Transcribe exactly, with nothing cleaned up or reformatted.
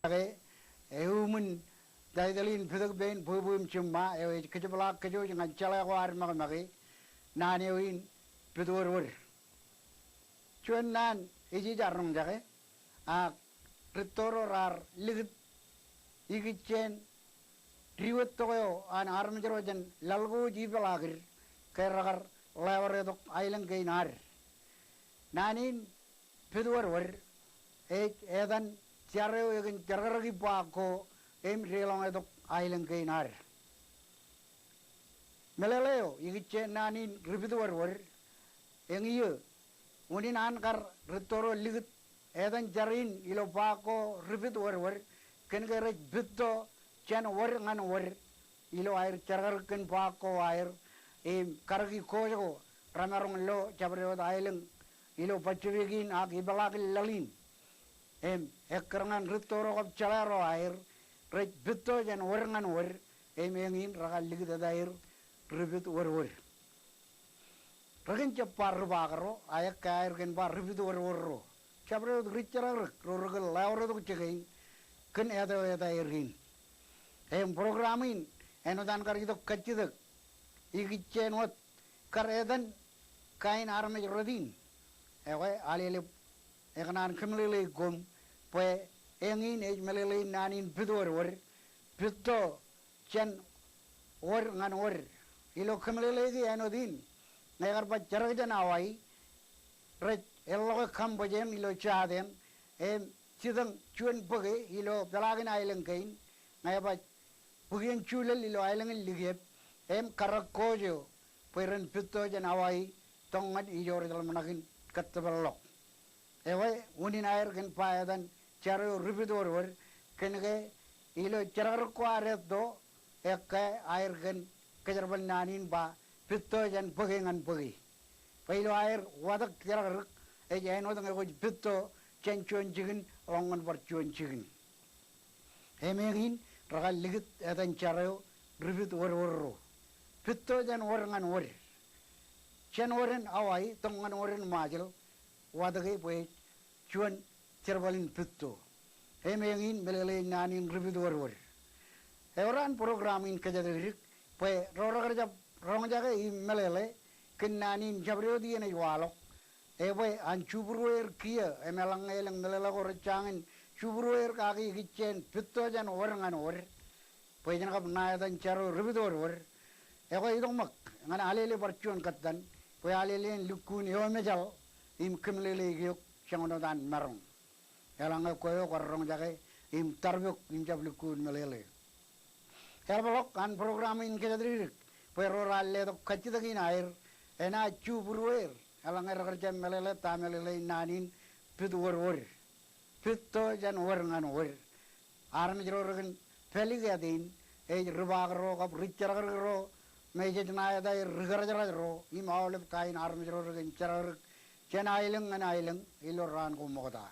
Ke, euṃwin taitōḷ in pitōk pein bwebwe im jiṃṃa eo ej kōjepḷaak kōjwōj ñan jeḷā ko ad ṃakṃake naan eo in Pitwōdwōd. Juon naan ej ij ar roñjake, ak rūtto ro raar likūt ikijjien diwōjtok eo an armej ro jān laḷ ko wōj ipeḷaakid ke rekar ḷeewaretok aelōñ kein ad. Naan in Pitwōdwōd ej etan jar eo ekōn jerkarōki ba ko im deḷọñetok aelōñ kein ad. Meḷeḷe eo ikijjien naan in ri Pitwōdwōd, eñiō unin an kar rūtto ro likūt etan jar in ilo ba ko ri Pitwōdwōd, kōn ke rej pitto jān wōd ñan wōd ilo aer jerkarōk kōn ba ko aer im karōki coach ko remaroñ lo jabdewōt aelōñ ilo Pacific in ak ipeḷaakin laḷ in. Im ekkar ñan rūtto ro kab jeḷā ro aer rej pitto jān wōd ñan wōd, im eñin rekar likūt etaer ri Pitwōdwōd. Rekōn jab ba ri-Pak ro, a ekkā aer kōn ba ri Pitwōdwōd ro. Jabdewōt ri jerkarōk ro rekōn ḷeewaretok jikin kōn eto etaer in. Im program in āinwōt an kar itok kajjitōk ikijjien wōt kar etan kain armej rot in. Ekwe, alele, ekōṇaan kōmeḷeḷeik koṃ bwe eñin ej meḷeḷein naan in Pitwōdwōd, pitto jān wōd ñan wōd. Ilo kōmeḷeḷeik āinwōt in, ñe ekar ba jerkakjeṇ Hawaii, rej eḷḷọke kōṃṃōj eṇ ilo jaat eṇ, im jitōñ juon bōke ilo peḷaakin aelōñ kein, ñe ba bōk iien julel ilo aelōñ in Likiep, im karōk coach eo bwe ren pitto jān Hawaii, tōññad ijo rej ḷōmṇak in kōttōpar ḷọk. Ekwe, unin aer kōn ba etan jar eo ri Pitwōdwōd, kōn ke ilo jerkarōk ko ad etto, ekkā aer kōn kōjerbal naan in ba pitto jān bōke ñan bōke. Bwe ilo aer watōk jerkarōk, ej āinwōt ñe kwōj pitto jān juon jikin ḷọk ñan bar juon jikin. Im eñin rekar likūt etan jar eo ri Pitwōdwōd ro. Pitto jān wōd ñan wōd. Jān wōd in Hawaii, tōññan wōd in Ṃajeḷ, watōke bwe juon jerbal in pitto. Im eñin meḷeḷein naan in ri Pitwōdwōd. Ewōr an program in kōjatdikdik bwe ro rekar jab roñjake im meḷeḷe kōn naan in jabdewōt iien ej waḷọk. Ebwe an jubruweer kiiō, im eḷaññe elōñ meḷeḷe ko rej jañin jubruweer kaki ikijjien pitto jān wōd ñan wōd, bwe jen kab ṇa etan jar eo ri Pitwōdwōd. Ekwe itok ṃōk ñan alele bar juon kōttan bwe alele en lukkuun eomejal im kōmeḷeḷeik eok joñan wōt an maroñ. Eḷaññe kwe eo kwaar roñjake im tarbok im jab lukkuun meḷeḷe. Eḷapḷọk an program in kōjatdikdik bwe ro raar letok kajjitōk in aer enaaj jubruweer eḷaññe rekar jab meḷeḷe ta meḷeḷein naan in Pitwōdwōd. Pitto jān wōd ñan wōd. Armej ro rekōn pālik āt in ej ri-Pak ro kab ri-jerkarōk ro, me jej ṇa etaer ri-kōrajraj ro, im aolep kain armej ro rekōn jerkarōk jān aelōñ ñan aelōñ ilo raan ko ṃokta.